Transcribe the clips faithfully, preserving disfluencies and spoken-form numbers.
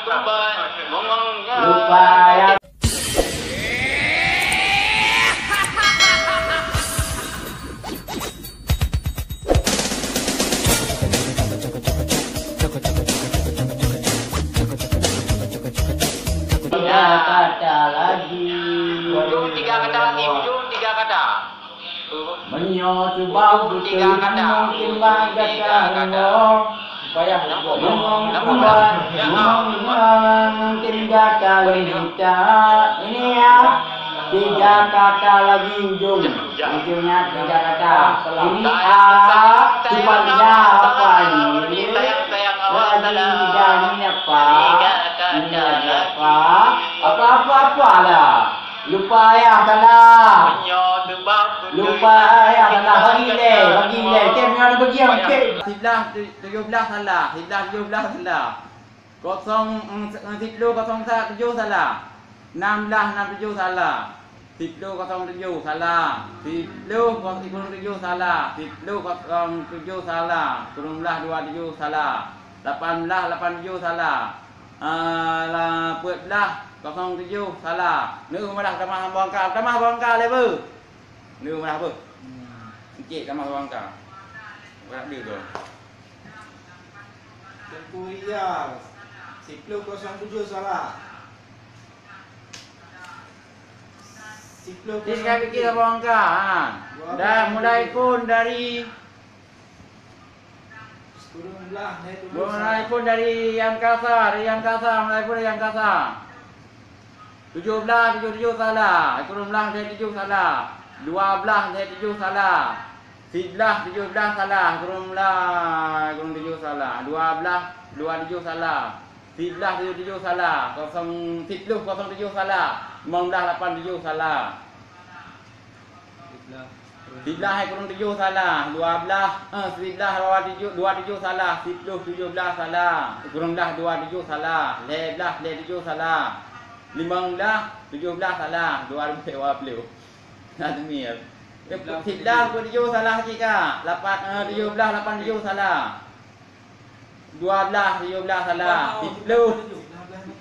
Lupa ya. Tiga kata lagi. Ujung tiga kata lagi, ujung tiga kata. Meunyoe tubang beutôi tiga kata. Timbang tiga kata. Payah. Meunyoe tubang, meunyoe tiga kata lagi. Ini ya, tiga kata lagi ujung. Ujungnya tiga kata. Ini a, sifat dia apa ini? Ini lagi tiga, ini apa? Ini lagi apa? Apa, apa, apa lah. Lupa ayah salah. Lupa ayah salah. Bagi lé, bagi lé. Kem yang bagi yang kem. Siblah tu-, tujoh blah salah. Siblah tujoh blah salah. Kosong, mm, se-, siploh kosong sa-, tujoh salah. Nam blah nam tujoh salah. Siploh kosong tujoh salah. Siploh kos-, kureueng tujoh salah. Siploh kosong tujoh salah. Kureueng blah dua tujoh salah. Lapan blah lapan tujoh salah. Ah, la-, peuet blah kosong tujoh salah. Neuh malah tamah bangka, tamah bangka lé beuh. Neuh malah beuh. Hmm. Encik tamah bangka. Berat dia tu. Teungku Iyas, siploh kosong tujoh salah. Siploh kosong tujoh. Dia sekarang fikir apa bangka, ha. Dah mulai pun dari Kureueng blah lhèe tujoh salah. Mulai pun dari yang kasa, dari yang kasa, mulai pun dari yang kasa. Tujoh blah tujoh tujoh salah, kureueng blah lhèe tujoh salah. Dua blah lhèe tujoh salah. Siblah tujoh blah salah, kureueng blah kureueng tujoh salah. Dua blah dua tujoh salah. Siblah tujoh tujoh salah. Kosong, siploh kosong tujoh salah. Limong blah lapan tujoh salah. Siblah hai kureueng tujoh salah, dua blah, eh, siblah dua tujoh, dua tujoh salah, siploh tujoh blah salah, kureueng blah dua tujoh salah, lhèe blah lhèe tujoh salah, limong blah tujoh blah salah, dua ribèe dua ploh. Nah, teumir. Siblah peuet tujoh salah cit ka, lapan, eh, tujoh blah lapan tujoh salah. Dua blah, tujoh blah salah. Siploh.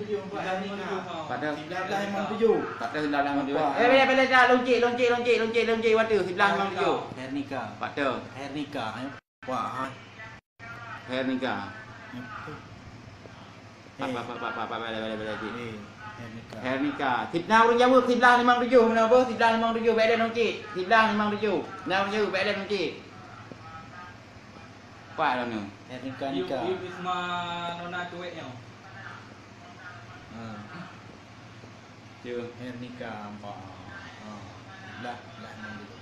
Padahai siblah blah limong tujoh. Padahai siblah blah limong tujoh. Eh, bèk, bèk, bèk, loncik, loncik, loncik, loncik, loncik, watèe siblah limong tujoh. Hernika. Padahai. Hernika, eh. Wah, hai. Hernika. Pak, pak, pak, pak, pak, bèk, bèk, bèk, bèk. Eh, Hernika. Hernika. Siblah ureueng jaweueb, siblah limong tujoh, meunan beuh, siblah limong tujoh, bèk lé loncik. Siblah limong tujoh. Nah, ureueng jaweueb, bèk lé loncik. Pat lom nyoe? Eh, nika, nika. Yub, yub, Isma nona cuek nyoe. Ha. Cuek. Eh, nika, empat. Ha. Lah, lah, enam dulu.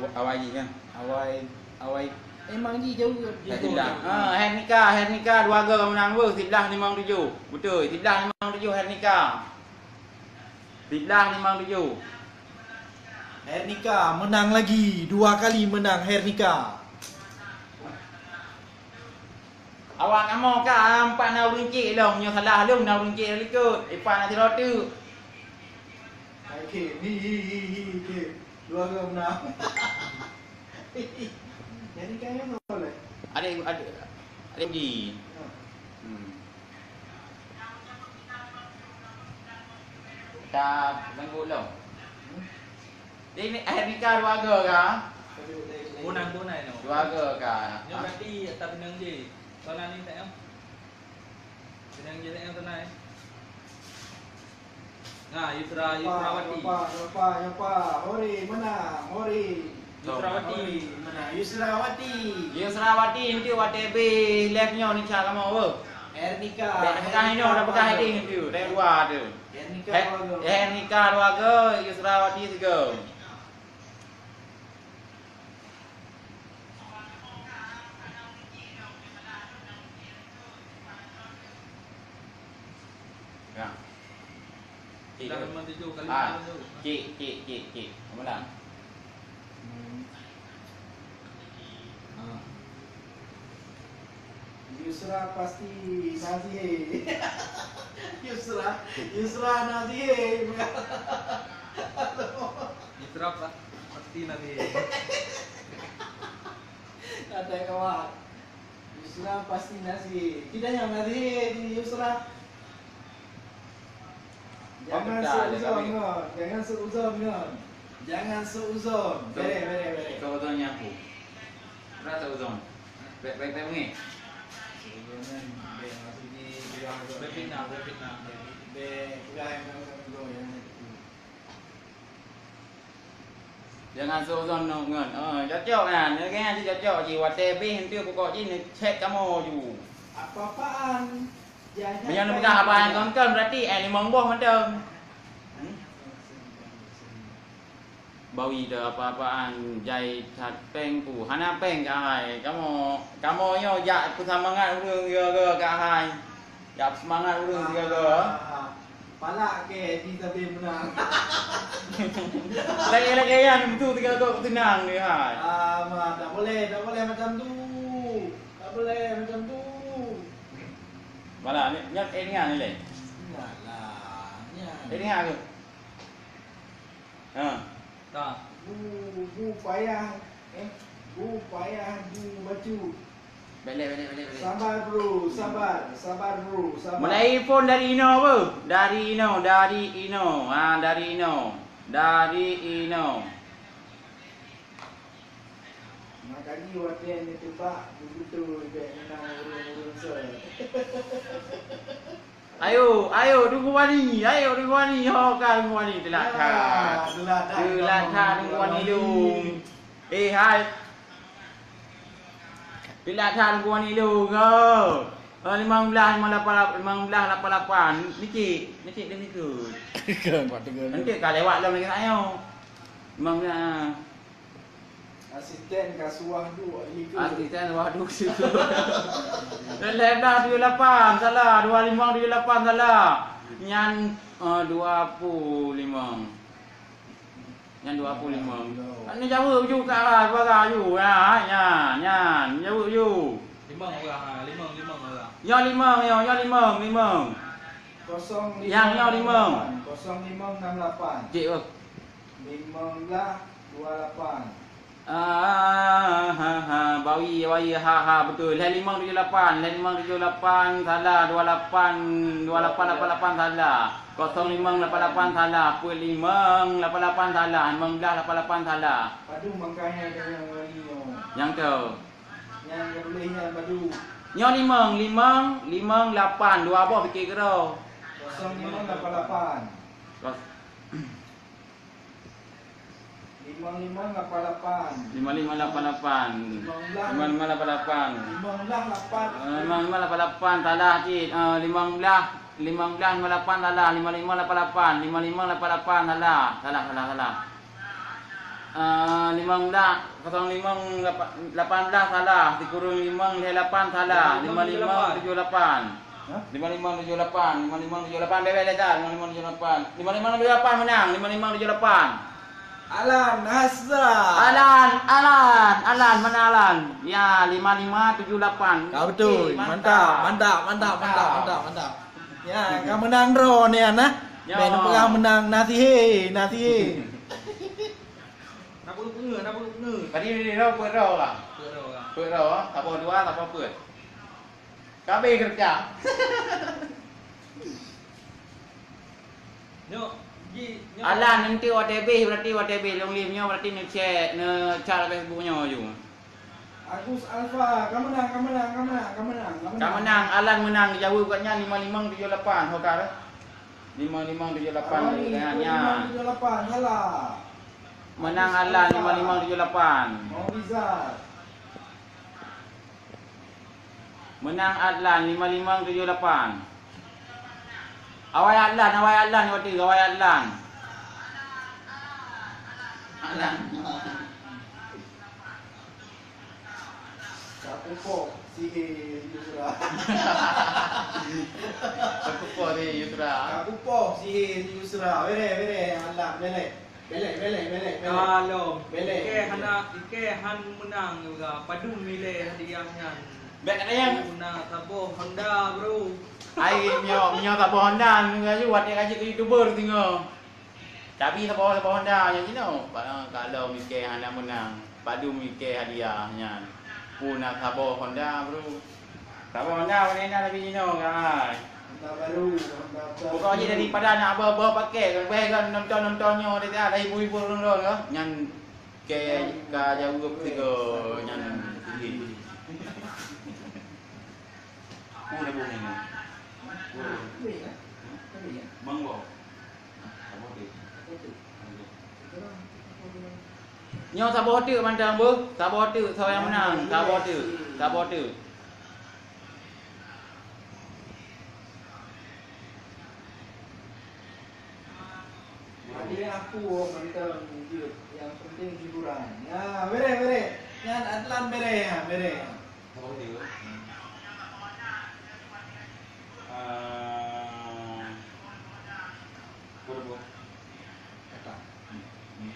Wa-, awai jih kan? Awai, awai. Emang jih jauh ke? Eh, siblah. Ha, eh, nika, eh, nika, dua go kamoe meunang beuh, siblah limong tujoh. Beutôi, siblah limong tujoh, eh, nika. Siblah limong tujoh. Hernika menang lagi, dua kali menang Hernika. Awak kamoe ka empat na ureueng cit lom, nyoe salah lom na ureueng cit likot. Ipan na sidroe teuk. Oke, hi, hi, hi, hi, oke. Dua orang menang. Hernika yang mana boleh? Adik, adik, adik Budi. Ha. Hmm. Ka ganggu lom. Jadi, eh, nika dua go ka? Bunai, bunai no. Dua go ka? Nyoe berarti tak benang je. Soalan ni tak ya? Benang je tak ya, soalan. Nah, Yusra, Yusrawati. Nyopa, nyopa, nyopa. Hore, menang. Hore. Yusrawati. Hore, menang. Yusrawati. Yusrawati, enteuk watèe bèh lhèe nyoe nika kamoe, beuh. Hernika. Dah peugah inoe, dah peugah idéh tu. Dah dua tu. Hernika Her-, dua go. Hernika dua go, Yusrawati sigo. Ya. Cik. Dah memang tujuh kali Ah, tujuh. Cik, cik, cik, cik. Apa dah? Hmm. Ha. Yusra pasti Nazih. Yusra, Yusra Nazih. Yusra pa-, pasti Nazih. Ada kawan. Yusra pasti Nazih. Kita yang Nazih di Yusra. Jangan suuzon ngon, jangan suuzon ngon. Jangan suuzon. Bere, bere, bere. Suuzon nyapu. Rasa uzon. Bek, bek, bek mengik. Suuzon ngon, bek maksud jih, bek fitnah, bek fitnah. Bek, bek, bek, bek, bek, bek. Jangan suuzon ngon. Oh, cocok nyan. Nyan cocok jih. Watèe beh enteuk pokok jih neucèt kamoe ju. Apa-apaan? Meunyoe neupeugah apa nyang kon-kon, berarti, eh, limong boh mantong. Hmm? Bawi teu apa-apaan, jai that péng ku. Hana péng keuhai. Kamoe, kamoe nyoe jak peusemangat ureueng gara-gara keuhai. Jak peusemangat ureueng gara-gara. Ah, palak kèe di sabe meunang. Lagèe-lagèe nyan, beutôi tiga kok tenang dia hai. Ah, ma, tak boleh, tak boleh macam tu. Tak boleh macam tu. Malah ni, nyan, eh, nyan ni leh. Nyan lah, nyan. Eh, nyan ke? Ha. Ta. Bu, bu payah, eh, bu payah ju bacut. Belek, belek, belek, belek. Sabar, bro, sabar, sabar, bro, sabar. Mulai phôn dari inoe, beuh. Dari inoe, dari inoe. Ha, dari inoe. Dari inoe. Makajih watèe neuteubak, beutôi bèk meunang ureueng-ureueng sè. Ayo, ayo, Teungku Wani, ayo, Teungku Wani, ho ka Teungku Wani, teulat that. Ah, teulat that, teulat that, Teungku Wani lôn. Eh, hai. Teulat that, Teungku Wani lôn, ho. Oh, limong blah, limong lapan, limong blah lapan lapan. Ni cik, ni cik, ni cik. Nanti ka lewat lom lagi saya. Limong blah. Asisten ka suah duek siku. Asisten suah duek siku. Lhèe blah tujoh lapan, salah. Dua limong tujoh lapan, salah. Nyan, eh, dua puluh limong. Nyan dua puluh limong. Kan neujaweueb ju ka, suara ju. Ya, nyan, nyan. Neujaweueb ju. Limong orang, ha, limong, limong orang. Nyoe limong, nyoe, nyoe limong, limong. Kosong limong. Nyang nyoe limong. Kosong limong enam lapan. Cik, oh. Limong blah dua lapan. Ah, ha, ha, bawi, bawi, ha, ha, beutôi. Lhèe limong tujoh lapan, lhèe limong tujoh lapan, salah, dua lapan, dua lapan lapan lapan, salah. Kosong limong lapan lapan, salah. Peuet limong lapan lapan, salah. Limong blah lapan lapan, salah. Padum mangkanya dengan wali nyoe. Nyang tu. Nyang ka tuléh nyan padum. Nyoe limong, limong, limong, lapan, dua boh pike keudroe. Kosong limong lapan lapan. Kos- Limong limong lapan lapan. Limong limong lapan lapan. Limong blah. Limong limong lapan lapan. Limong blah lapan. Eh, limong limong lapan lapan, salah cit. Eh, limong blah, limong blah limong lapan, salah. Limong limong lapan lapan. Limong limong lapan lapan, salah. Salah, salah, salah. Eh, limong blah, kosong limong, lapan, lapan blah, salah. Sikureueng limong, lhèe lapan, salah. Limong limong tujoh lapan. Hah? Limong limong tujoh lapan, limong limong tujoh lapan, bèk, bèk, lé that, limong limong tujoh lapan. Limong limong tujoh lapan meunang, limong limong tujoh lapan. Alan Hasra. Alan, Alan, Alan, mana Alan? Ya, lima lima tujuh lapan. Ka beutôi. Okey, mantap, mantap, mantap, mantap, mantap, mantap. Ya, ka meunang droe nyan, nah. Ya. Bèk neupeugah meunang, na sihé, na sihé. Na peue-peue, na peue-peue. Tadi di droe, peuet droe lah. Peuet droe lah. Peuet droe, saboh dua, saboh peuet. Ka abéh keureuja. Nyoe, ji, nyoe. Alan, nanti watèe abéh, berarti watèe abéh lôn lé nyoe, berarti neucèk, neucak lam Facebook nyoe ju. Agus Alfa, ka meunang, ka meunang, ka meunang, ka meunang, ka meunang. Ka meunang, Alan meunang, geujaweueb gobnyan limong limong tujoh lapan, ho ka. Limong limong tujoh lapan, Alan, nyan, nyan. Limong limong tujoh lapan, salah. Meunang Agus Alan, Alfa. Limong limong tujoh lapan. Mau Rizal. Meunang Adlan, limong limong tujoh lapan. Awai Adlan, awai Adlan, watèe, awai Adlan. Adlan. Ka kupoh sihé Yusra. Ka kupoh sihé Yusra. Ka kupoh sihé Yusra. Bere, bere, Adlan, bere. Belek, belek, belek, belek. Kalau belek. Ike hana, ike han meunang juga, padum milée hadiah nyan. Bèk kata nyan. Guna saboh Honda, bro. Ai, meunyoe, meunyoe saboh Honda, meunyoe watèe ka jeuet keu YouTuber singoh. Tapi saboh, saboh Honda nyan jinoe. Kalau ike hana meunang, padum ike hadiah nyan. Pun na saboh Honda, bro. Saboh Honda, mana na tapi jinoe, guys. Pokok jih daripada nak ba-, ba pakai, leubeh kan nonton-nonton nyoe, dah hibur-hibur nonton ke. Nyan ke ka jaweueb tiga nyan tinggi. Ku dah bunyi ni. Ku. Mangga. Apa tu? Nyoe saboh teuk mantong, beuh. Saboh teuk, soe nyang meunang. Saboh teuk. Saboh teuk. Hadiah aku mantong jeuet. Yang penting hiburan. Ya, bereh, bereh. Nyan Adlan bereh, ya, bereh. Apa dia? Ah, berapa? Kata. Hmm. Hmm.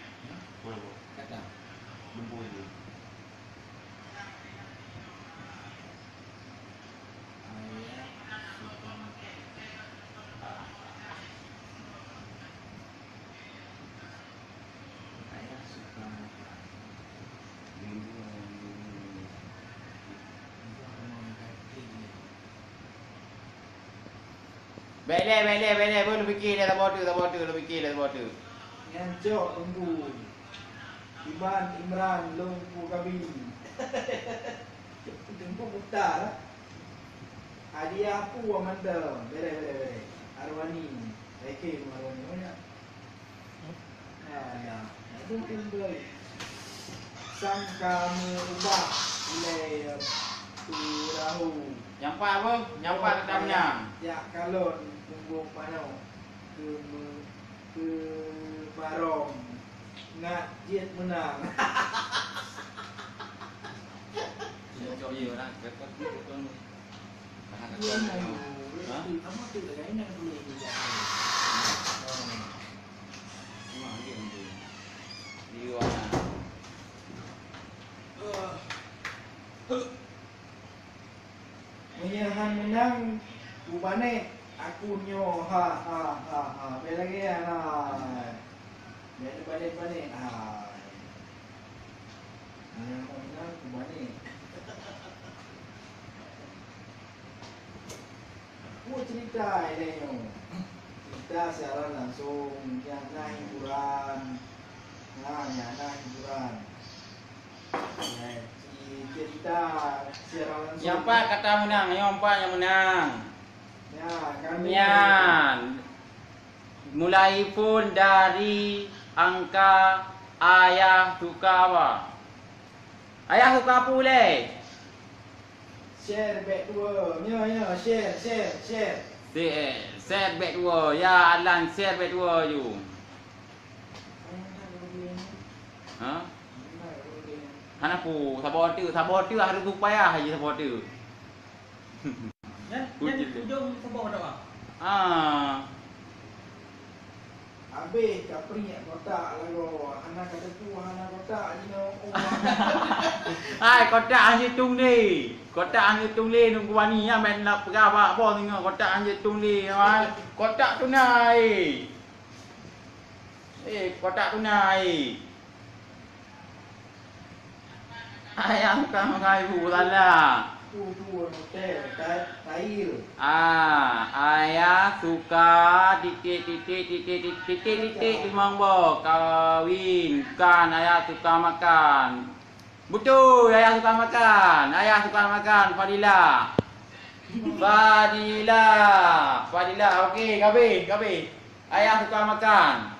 Berapa? Kata. Lumpur je. Ayah suka makan. Ayah suka makan. Bék lé, bék lé, bék lé, beuh, lôn pike lé saboh teuk, saboh teuk, lôn pike lé saboh teuk. Nyan cok teungku. Iban Imran lôn peukabi. Teungku buta lah. Hadiah peue mantong. Bereh, bereh, bereh. Arwani. Oke, Arwani. Oh, ya. Alah, aduh, timbul. Sang ka meuubah ilée peurahô. Nyang pat apa? Nyang pat ka meunang. Jak kalon punggong manok keu me-, keu barong ngat jeuet meunang. Cok ye orang, repot ni, repot ni. Tahan, tahan. Ha? Memang dia tu. Liu ana. Meunyoe han meunang, kubanék aku nyoe, ha, ha, ha, ha. Bèk lagèe nyan, ha. Bèk neubanék-banék, ha. Meunyoe han meunang, kubanék. Peue cerita ilèe nyoe? Cerita siaran langsung, nyang na hiburan. Nah, nyang na hiburan. Ya, ci-, cerita siaran langsung. Nyang pat kata meunang, nyang pat nyang meunang. Ya, kami. Nyan. Mulai pun dari angka ayah suka apa? Ayah suka apa ulèe? Share bèk dua. Nyoe, nyoe, share, share, share. Share, share bèk dua. Ya, Alan, share bèk dua ju. Ha? Hana ku, saboh teuk, saboh teuk harus upaya haji saboh teuk. Nyan, nyan ujong saboh dah, Bang. Ah. Habéh ka priek kotak lagoe, hana ka teupeue hana kotak jinoe. Hai, kotak hana tueng lé. Kotak hana tueng lé, nunggu wani nyan, meunan peugah bak boh singoh, kotak hana tueng lé, hai. Kotak tunai. Eh, kotak tunai. Ayah suka makan ibu salah. Ah, ayah suka titik, titik, titik, titik, titik, titik, limong boh. Kawin. Bukan, ayah suka makan. Beutôi, ayah suka makan. Ayah suka makan, Fadila. Fadila. Fadila, okey, ka habéh, ka habéh. Ayah suka makan.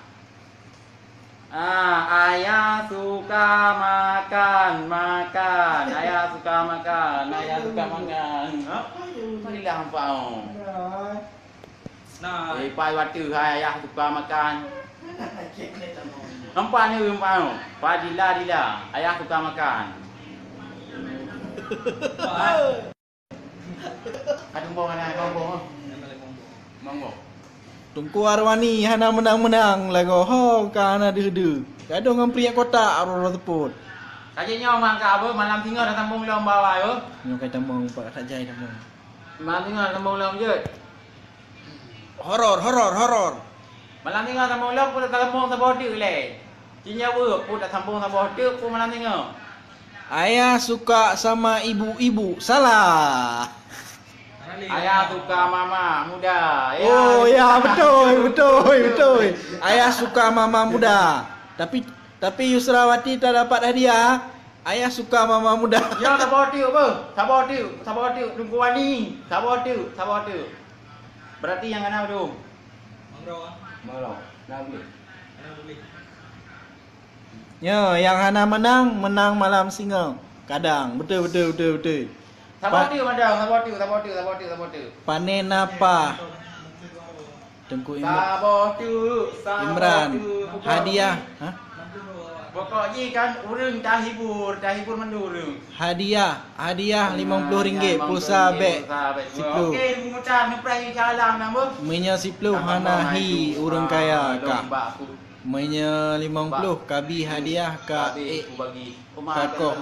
Ah, ayah suka makan, makan. Ayah suka makan, ayah suka makan. Ha? Marilah nampak, oh. Nah. Eh, pai watèe hai ayah suka makan. Nampak ni, nampak, oh. Pai dila, dila. Ayah suka makan. Ka tumbong hana, tumbong. Monggo. Teungku Arwani hana meunang-meunang lagoe ho ka hana deuh-deuh. Gadôh ngon priek kotak rot-rot seupôt. Ka jeuet nyoe mangka abeuh malam singoh tasambong lom bak awak, yo. Nyoe ka tamong, Pak, ka jai tamong. Malam singoh tasambong lom jeuet. Horor, horor, horor. Malam singoh tasambong lom, peue tasambong saboh teuk lé. Ci nyaweue, peue tasambong saboh teuk, peue malam singoh. Ayah suka sama ibu-ibu. Salah. Ayah suka mama muda. Ya, oh, ya, betul, betul, betul. Ayah suka mama muda. Tapi, tapi Yusrawati tak dapat hadiah. Ayah suka mama muda. Ya, sabar tu, apa? Sabar tu, sabar tu, Teungku Wani. Sabar tu, sabar tu. Berarti yang kena tu. Mangro. Nabi. Nyoe, nyang hana meunang, meunang malam singoh. Kadang. Beutôi, beutôi, beutôi, beutôi. Saboh Pa- teuk, Madang. Saboh teuk, saboh teuk, saboh teuk, saboh teuk. Panen apa? Teungku Imran. Saboh teuk, saboh Imran. Teuk. Pokok Hadiah. Ha? Pokok jih kan ureueng tahibur, tahibur mandum ureueng. Hadiah, hadiah limong ploh ringgit, pulsa bèk siploh. Oke, meunyoe siploh hana hi ureueng kaya kah. Meunyoe limong ploh kabi hadiah ka ék kakoh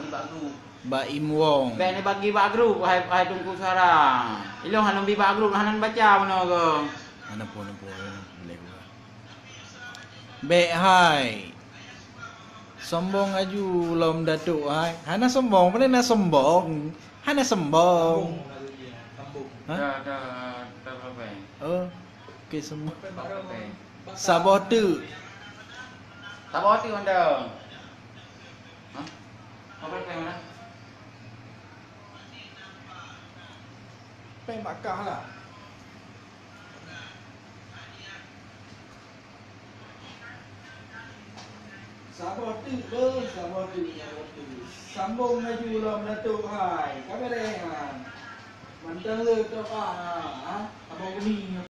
bak Im Wong. Bèk neubagi bak grup, hai, hai Teungku Suara. Ilong hana bi bak grup, hana baca meunoe. Hana po, hana po, boleh gua. Bèk hai. Sombong aju lom Datuk hai. Hana sombong, pane na sombong. Hana sombong. Ha? Dah, dah, dah berapa? Oh, oke semua. Saboh teuk. Saboh teuk anda. Ha? Apa yang mana? Pèng bak kah lah. Saboh teuk beuh, saboh teuk, saboh teuk. Sambong laju lom Datuk hai. Ka beureh ha. Mantong le tok ah. Ha? Abang Umi.